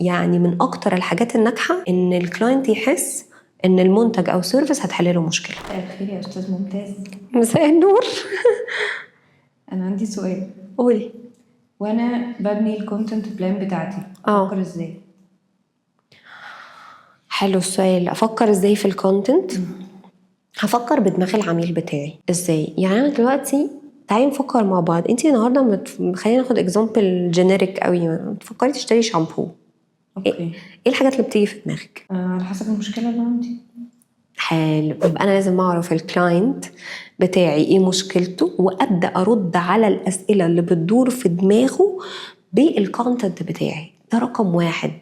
يعني من اكتر الحاجات الناجحة ان ال client يحس ان المنتج او service هتحل له مشكله. مساء الخير يا استاذ ممتاز. مساء النور. انا عندي سؤال. قولي. وانا ببني ال content plan بتاعتي افكر ازاي؟ حلو السؤال. افكر ازاي في ال content؟ هفكر بدماغ العميل بتاعي. ازاي يعني؟ انا دلوقتي، تعالي نفكر مع بعض، انت النهارده خلينا ناخد example generic قوي، تفكري تشتري شامبو. ايه الحاجات اللي بتيجي في دماغك؟ على حسب المشكلة اللي عندي. حلو، يبقى انا لازم اعرف ال client بتاعي ايه مشكلته وابدا ارد على الاسئلة اللي بتدور في دماغه بال content بتاعي. ده رقم واحد.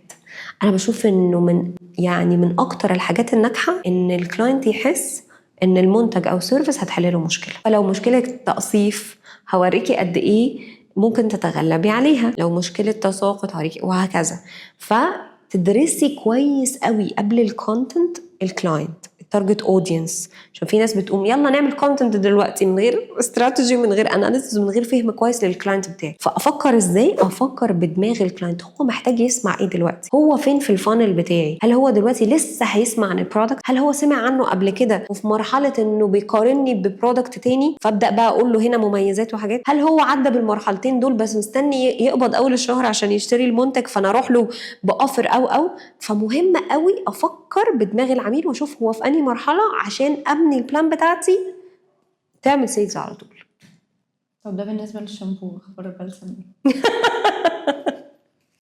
انا بشوف انه من يعني من اكتر الحاجات الناجحة ان ال client يحس ان المنتج او service هتحل له مشكله. فلو مشكلة تقصيف، هوريكي قد ايه ممكن تتغلبي عليها. لو مشكلة تساقط، هوريكي، وهكذا. فتدرسي كويس قوي قبل ال content ال client، ال target audience، عشان في ناس بتقوم يلا نعمل content دلوقتي من غير استراتيجي، من غير analysis، من غير فهم كويس لل client بتاعي. فافكر ازاي؟ افكر بدماغ ال client، هو محتاج يسمع ايه دلوقتي؟ هو فين في ال funnel بتاعي؟ هل هو دلوقتي لسه هيسمع عن ال product؟ هل هو سمع عنه قبل كده وفي مرحلة انه بيقارني ب product تاني، فابدا بقى اقول له هنا مميزات وحاجات؟ هل هو عدى بالمرحلتين دول بس مستني يقبض اول الشهر عشان يشتري المنتج، فانا اروح له ب offer او فمهم قوي افكر بدماغ العميل واشوف هو في انهي مرحلة عشان ابني ال plan بتاعتي تعمل sales على طول. طب ده بالنسبة للشامبو، اخبار البلسم ايه؟